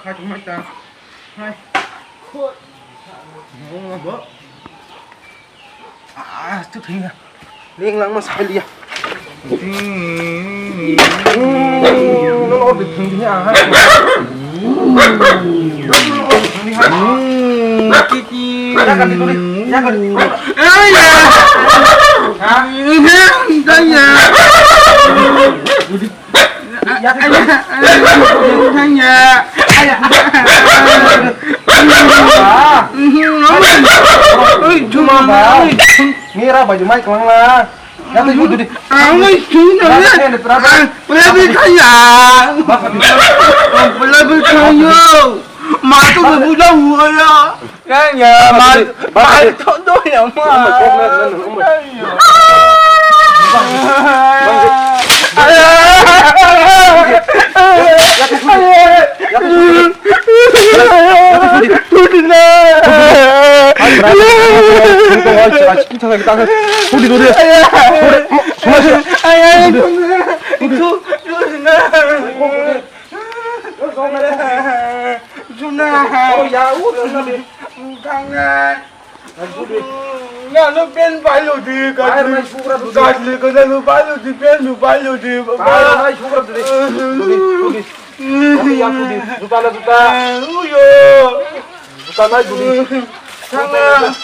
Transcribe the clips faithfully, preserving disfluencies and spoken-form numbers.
Kha thumai ta. Hai. Bo. Ah, tu thengya. Ning lang ma sai liya. Hmm. Hmm. No, no, de thengya ha. Hmm. Ki, ki. Ya ka di, ya ka di. Ay, ya. Ha? Ay, ya. Mira, baju mai kelang lah. Ya tu duduk. Mata budak ya. Kanya, mal, mal tonto ya, mal. Juna. Oh, ya, uh, juna de. Tangan. Aduh, de. Nalo pen balu di. Air mai sugra tu. Gadli ko nalo balu di, pen lu balu di. Air mai sugra tu de. Dudi, dudi. Dudi, ya, dudi. Juta na juta. Uyo. Juta na dudi. Tangan.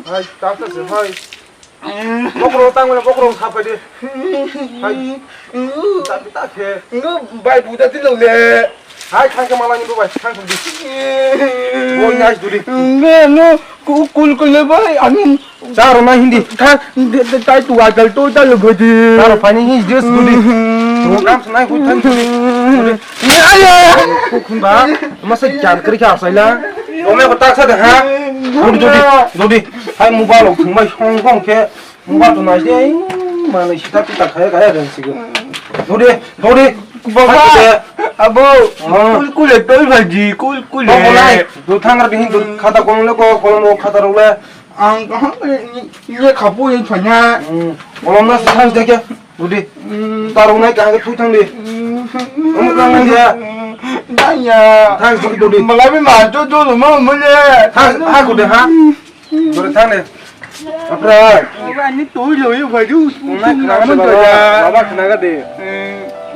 Hai, tak tak se, hai. Bokrok tang mane bokrok sa phai di. Hai. Ta ta khe. Ngo bai buda di lo le. Hai, thang khe malai ni bo bai thang di. Bo nai duri. Ngo no ku kul kul le bai ani. Charo na hindi. Tha tai tu ga dal to dal lo di. Charo phai ni hi just duri. Program sunai hu thang duri. Aya. Khun ba, masa jan kri kha saila. Ome ko tak sa de ha. Dodi, dodi, dodi. Hai mobile rok thung bai song song khe. Mobile to nai de. Mane sita pita khaya khaya dan sigo. Dodi, dodi. Baba, abo. Kul kule toi bhaji, kul kule. Ko nai. Do thang ar bihin do khata kolom le ko kolom ro khata ro le. Ang kaham ni khapu ni phanya. Kolom na sa thang de khe. Dudi. Tarung nai kaham khe thui thang di. Amuk nang nang ya. Daya. Thang suk dudi. Malai bi ma jo jo lo mo mo le. Thang ha ko de ha. Dudi thang de. Apra. Ani tui lo yo bhai ju. Nai khna se baba. Baba khna ga de.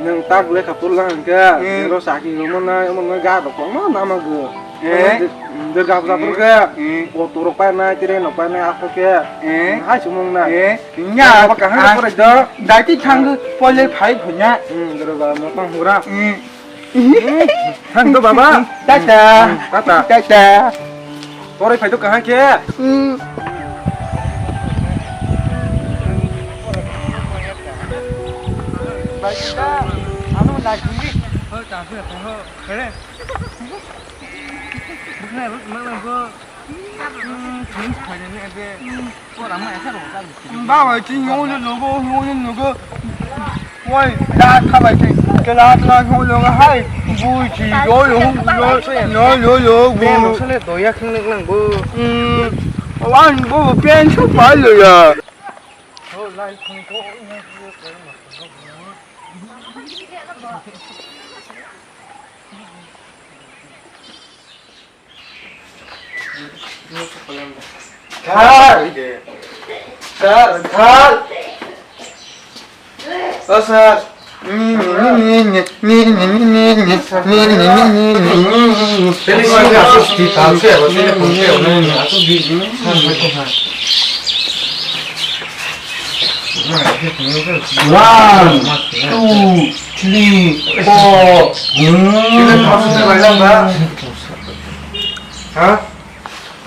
Nang tak le khapur lang ka. Ro saki lo mo na mo na ga do ko mo na ma go. Eh? Derga puja pur ke. Eh. Auto rok pai nai, train rok pai nai, ako ke. Eh. Hai sumung na. Eh. Nya. Apa kahang pura do? Dati thang pole phai phunya. Hmm, derga mo tang hura. Hmm. Thang do baba. Tata. Hmm, tata. Tata. Pore phai do kahang ke. Hmm. Bai ta. Ano lagi. Ho ta ho ho. Kare. Baba, ti nyo nyo nyo go, nyo nyo nyo go. Wai, da ka bai ti, ke la la nyo nyo go hai. Bu ji yo yo yo yo yo bu. Pen sale doya kheng nek nang bu. Hmm. Wan bu pen su pa lo ya. Sir! Sir! Sir! O sir! One, two, three, four. Ha?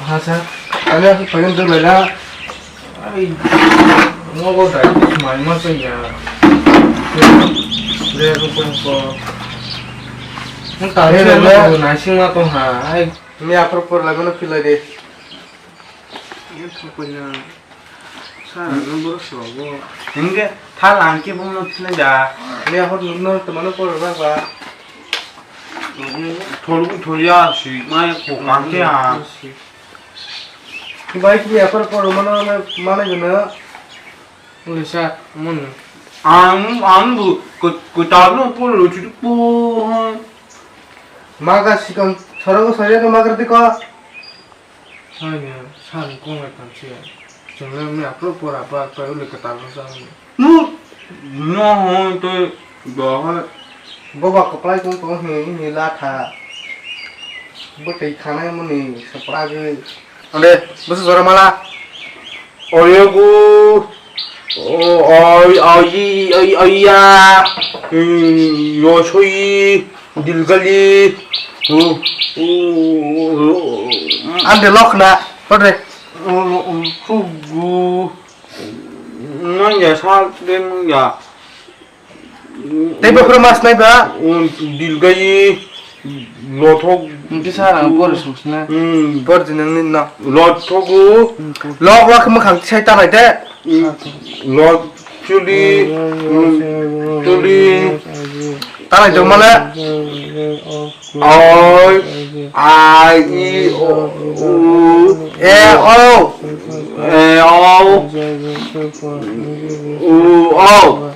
Ha, sir. Ani aku pengen tu bela. Ai, ngogo dai, mai ma sa ya. Le, ru ko ko. Nang ta le, nai sing ma tong ha. Ai, ni apor por la gono philai de. Ye thok ko ya. Sir, no boro sobo. Hinge, thal ang ke bumno thile da. Le hor no to mano por ba ba. Thol thol ya si mai ko kang ke a. Bai ki ya por por mano mano gana. Ule sir, mon. Ang ang bu ko ko ta no por lo chu po. Maga sikon sorogo soyano magar diko. Hai ne, san kong le tang siya. Chungle me apro pora pa pa ule katar sa. Nu, no ho to doha. Boba koplai kong kong he ni la tha. Bo tei khana mo ni sapra ge. Ande, busu sora mala. Oyogu, o, oi, oi, oi, oya, mm, yosoi, dilgali, o, o, o, ande lokna, padre. O, o, sugu, nanya sal, den ya. Tei bokhorok mas nai ba? Dilgai lothok. Hwnkhe sir ang pore sungsna. Hmm. Pore di nang nini no. Lothogo. Hmm, pore. Lok lok mwkhang tisai tanai de. Hmm. Lot chuli. Hmm. Chuli. Tanai tong male. Oi. Ai, i, o, u. E, o. E, o. U, o.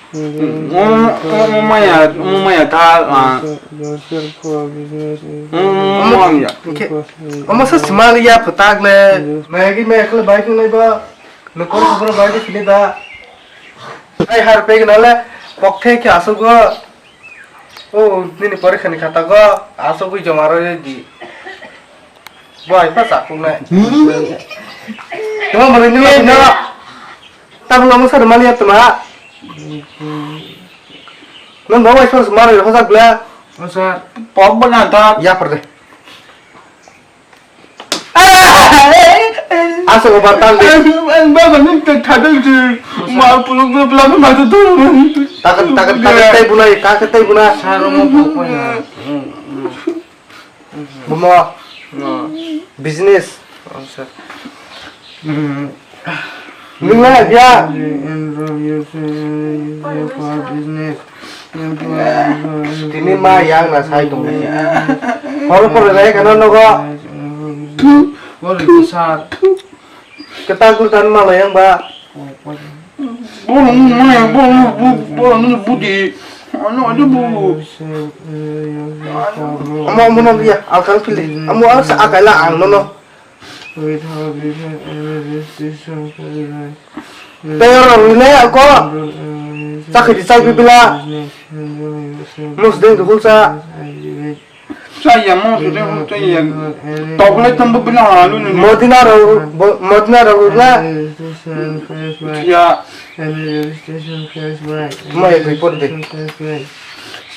Omo, omo maya, omo maya ta, ah. Omo, omo maya. Omo sa simali ya phutak le. Maya ki maya khle bai khle ba. Nokor nokor bai khle da. Ai har pe na le. Pok the ki asu go. O, nini porikha ni khata go. Asu gui joma rw di. Bo ai pa chakung nai. Tuma mani nima bina. Tabla mo sar mali atma. Nang bo ai sar mari hojak bla. O sir, pok bo na ta. Ya perde. Asal obar tal de. Ang ba mani ta thadal ji. Ma pulung bla bla ma tu tu. Takat takat takat tai bunai, takat tai buna. Sar mo pok pa ya. Bomo. No. Business. Oh, sir. Nwng lai ya. Tini ma yang na sai tong. Hor por lai kana nogo. Bori sir. Ketak lu tan ma yang ba. Bono maya, bono, bono budi. Ano aja bu. Amo amo no ya, akal pilih. Amo ang sa akal ang no no. Pero rong ni ako. Sakit di sakit bila. Mus deng dukul sa. Chaya mo su de ho chaya. Tokle tambo bina halu ni. Modina ro, bo-, modina ro na. Ya. Mo ek report de.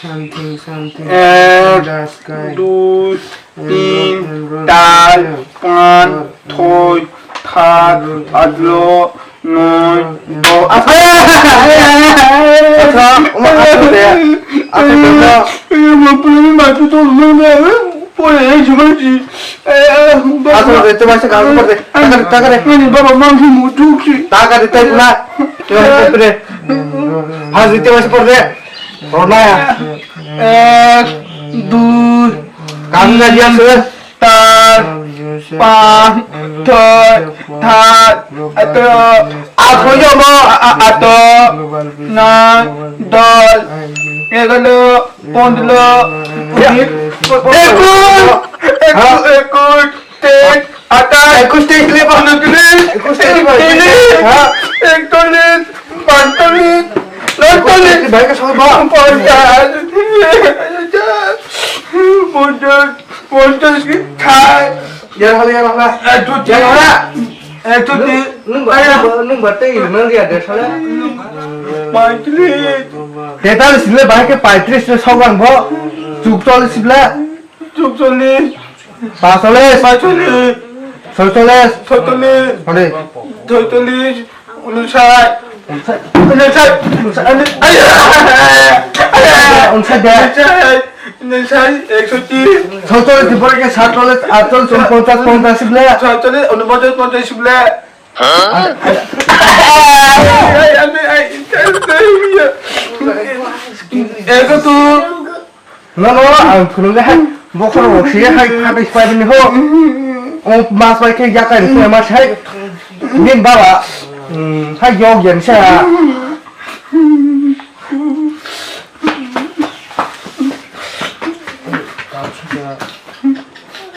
Something, something. Ek, dui, tin, char, panch, choi, sat, aat, no, noi, dos. Aswk, omo aswk de. Aswk de, no. Aswk de, tei masa kaam kor de. Taka de, taka de. Taka de, tei pula. Tei masa kor de. Haji, tei masa kor de. Rona ya. Ek, dui, kaam na diya sir. Char, panch, choi, sat, aat, aat, aat, noi, dos, egaro, pondro, unis, ekus, ekus, ekus, teis, atais, ekus, teis, le, unotris, ekus, teis, ektolis, ha? Ektolis, paintolis, noitolis, bhai, ke soi ba? Ponchas, ponchas, ponchas ki thai. Ya, hala, ya, hala. Eh, tu ya, hala. Eh, tu ti. Nung, nung ba, nung ba tei, nung ya, de, hala. Paitris. Tetal sile, bhai, ke paitris le, sogang bo. Chukchol sile. Chukcholi. Pasoles. Pasoles. Soisoles. Soisoles. Hore. Soisoles. Unsai. Unsai. Unsai. Unsai. Unsai. Unsai. Unsai. Eksotis. Soisoles, dibore ke satsoles, atsoles, unponchas, ponchas sibla. Satsoles, unponchas, ponchas sibla. Hah? Eko tu. Nono ang phunuknai hai bokhorok rok se hai phatai pai bini ho. O mas bai khe yakai rikhe mas hai. Nini baba, hmm, hai yok yan sa.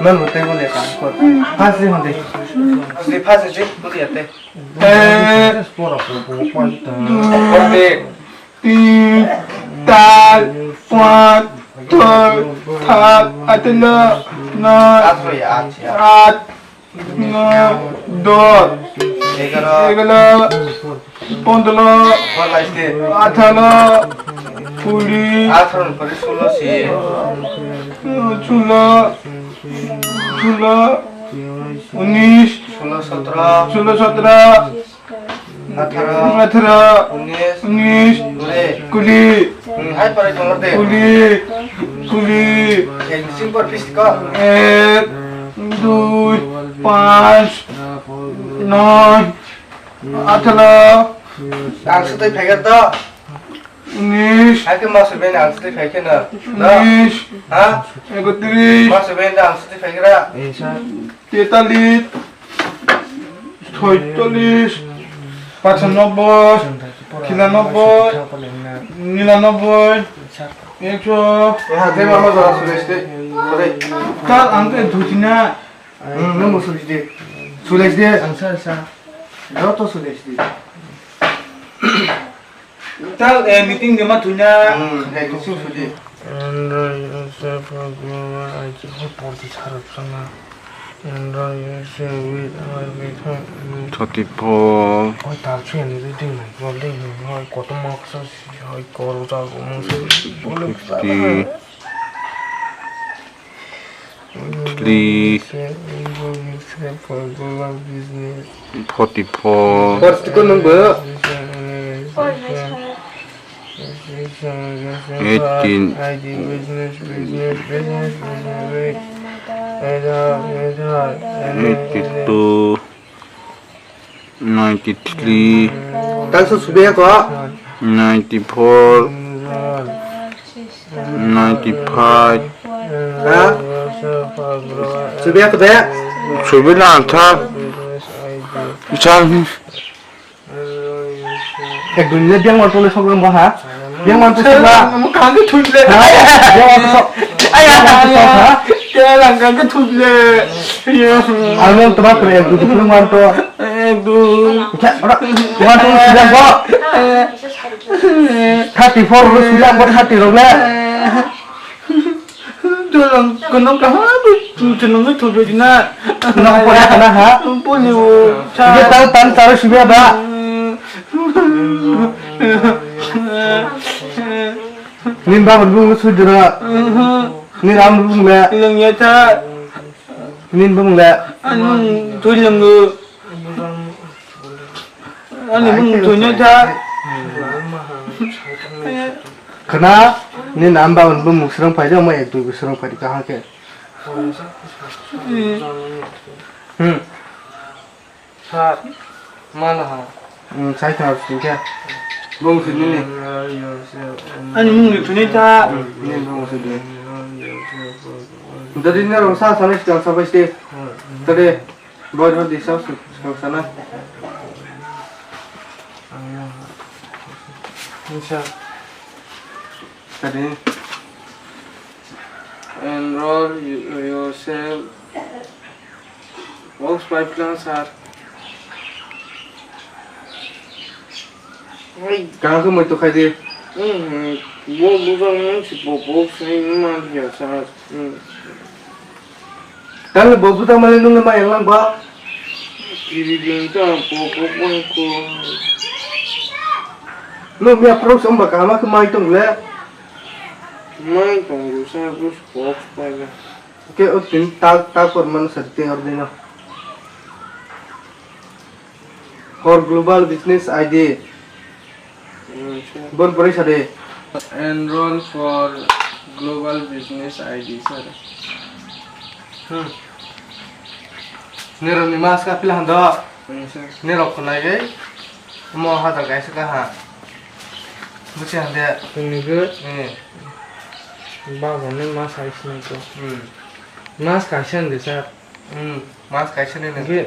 Man bo tei bo le ka ko. First day hande. First day, first day, bo ya te. Eh. Hande. Tin, char, panch, chhoi, sat, atharo, noi, atharo ya, atharo ya. Aat, noi, dos, egaro, egaro, pondro, atharo, kuri, atharo ni pore solo se, solo, solo, unis, solo, sotro, solo, sotro, atharo, atharo, unis, unis, kuri, kuri, hmm, hai pore tongo de. Kuri, kuri. Hai sing por pis ko. Ek, dui, panch, noi, atharo. Ang se tei phaikar to. Unis. Hai ke mas ben ang se tei phaikar na. Unis. Ha? Ekotris. Mas ben ang se tei phaikar. Tetalis, soitalis, pachanobboi, kinanobboi, niranobboi, ekso. Eh, ha, dei mama jora sulai sidi. Sore. Tal ang ke dhujina. Hmm, nang mo sulai sidi. Sulai sidi. Ang sa, sa. Joto sulai sidi. Tal, eh, meeting de ma thuina. Hmm, hai kusung sudi. And, uh, yourself a global I T hoi porti sarap sana. And, uh, yourself with, uh, with, uh, with. Thirty-four. Hoi tal chuya ni ding na, gol ding na, hoi kotor ma kasa si, hoi kor uta gomang si, bole fifty. Three, forty-four, eighteen, eighty-two, ninety-three, Tangsa subiya ko? Ninety-four, ninety-five. Ha? Subiya ko de? Subi na tha. Chal. Ek dun le biang wal tole sok lang ba ha? Biang wal tole sok ba? Mo kang ke thun le. Ha? Biang wal tole sok. Aya, biang wal tole sok ha? Ke lang kang ke thun le. Ano tama pre ek dun thun wal to. Ek dun. Ora, wal to sudah ko. Thirty-four ro sudah ko thirty ro le. Tolong kono kaha tu tunung tu tu na. Nang pora kana ha? Poli o. Ye tan tan charo sibya ba. Nin ba bung sudra. Nin am bung le. Nang ya ta. Nin bung le. Anu tu nang. Ani mung thunyo tha. Khna, ni nam ba bo mung srang phai de, mo ek dui bo srang phai de, kaham khe. Hmm. Sir, mana ha? Hmm, sai khna sing khe. Bung sini ni. Ani mung ni thunyo tha. Hmm, ni bung sini. Dari na rong sa sa ni sa sa bai ste. Tadi. Boy, no, this house, house, na. Nisa. Tadi. Enroll you- yourself. Box pipe lang, sir. Kang khe moi to khai di. Hmm, bo bujang nung si bo box ni ma dia, sir. Hmm. Tang bo buta mali nung ma yang lang ba. Kiri din ta po po po ko. Nung mia pro som ba kama ke mai tong le. Mai tong ru sa bus box pa ga. Ke o tin tal tal por man sa te or dino. For global business I D. Hmm, sir. Bon pori sade. Enroll for global business I D, sir. Hmm. Nero ni mas ka pila hando. Hmm, sir. Nero khonai gai. Mo hajar kaisa ka ha. Busi hande. Tini ke. Hmm. Ba gone mas ai sini ko. Hmm. Mas kaisa hande, sir. Hmm. Mas kaisa ni. Ke.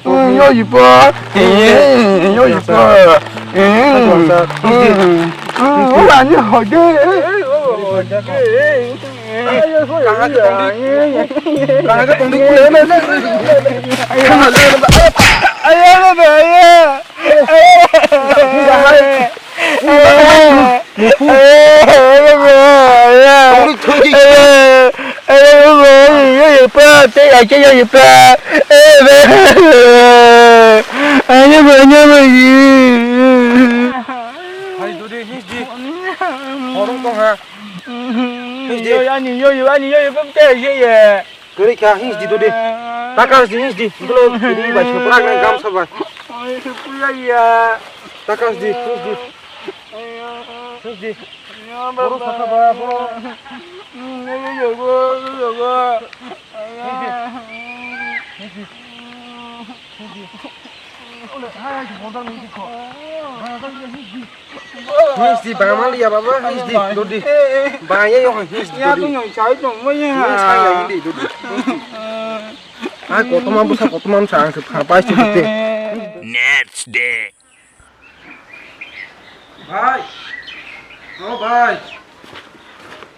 Yojipa. Yojipa. Yojipa. Ani hoide. Kaha ke tongdi. Kaha ke tongdi. Ayo, ayo, ayo. Hai, dodi, his di. Horong tong ha. His di. Ani yo, ani yo, pam te ye ye. Kwrwi kha, his di, dodi. Taka his di, his di. Bolo, ini bai, soprak nang gam sabai. Ai, puya ya. Taka his di, his di. His di. Boro saka ba, boro. His di. His di. His di. Ole, hai, hai, bodang ni ko. Bodang ni his di. His di, bang mali ya, baba, his di, dodi. Bang ya, yo, his di, dodi. His di, dodi. Hai, kotorma bwsa, kotorma bwsa, ang se pha pai se bwte. Next day. Bhai. O bhai.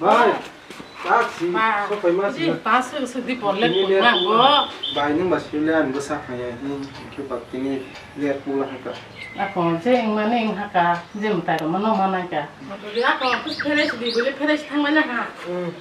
Bhai. Tak si. Ma. Sopai ma si. Ji, ta su su di porle. Ini pun lihat. Bai nung bas pile an bwsa khaya. Hmm. Kyo bak tini lihat pula haka. Ako je ing mane ing haka. Je mutai ro mano mana ka. Ako kus pheres di bole pheres thang mana ha. Hmm.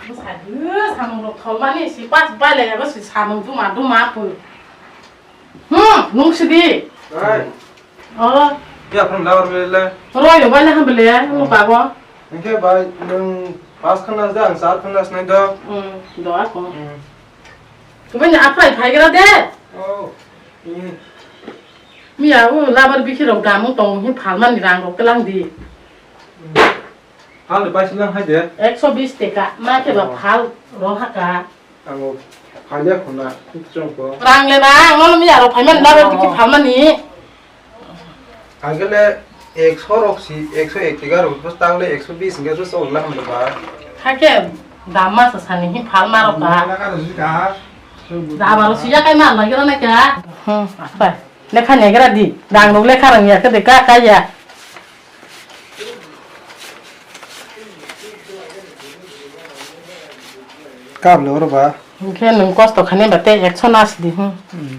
Bwsadi samung rok tholmani si pas bai lai abo si samung duma duma pun. Hmm, nung sidi. Hai. Oh. Ya phone lawer bele. Roi yo bai lai ham bele, nung pago. Engke bai nung pas khana da, ang sat khana snai do. Hmm, do ako. Hmm. Bini aphai phaigra de. Oh. Miya o labar bikhi rok damu tong hi phalmani rang rok telang di. Phal de paisa lang hai de. Ekso bis teka ma khe ba phal ro haka. Ango phal ya khuna chong ko. Rang le na, ang no miya rok phaimani labar bikhi phalmani. Agele ekso rok si, ekso ek teka rok bus tangle ekso bis hingke bus ol lang ba. Hake dam ma sa sani hi phal ma rok ka. Dam aro si ya kai ma lagi rana ka. Hmm, apa? Lekha negra di, rang rok lekha rang ya ke de ka ka ya. Kam le oro ba. Hingke nung kosto khani ba te ekso nas di, hmm. Hmm.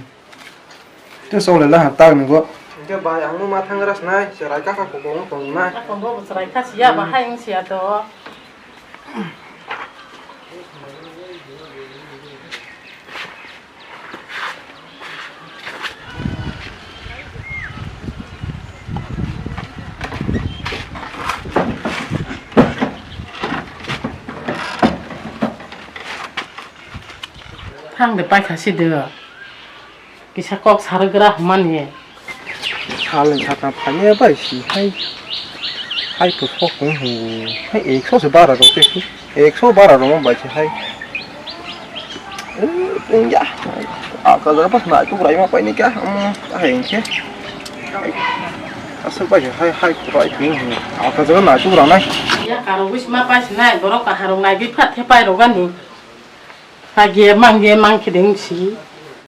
Te sok le la ha tag ni go. Hingke bai ang no ma thang ras nai, se rai ka ka ko ko tong nai. Ka ko bo se rai ka si ya ba hai ing si ya to. Thang de paikha si de. Kisa kok sarwk gra hwnmani. Salni sakna phaiya bai si hai. Hai to sok tong hwnwi. Hai ekso se bara rok te. Ekso bara rok bai se hai. Pungya. Aka jaga pas na tu rai ma pai ni kya. Hmm, hai engke. Asal bai hai hai kurai ping hwnwi. Aka jaga na tu ranai. Ya karo wis ma pai sinai borok kaharok nai bi phat the pai rogani. Hage mangge mangkhe deng si.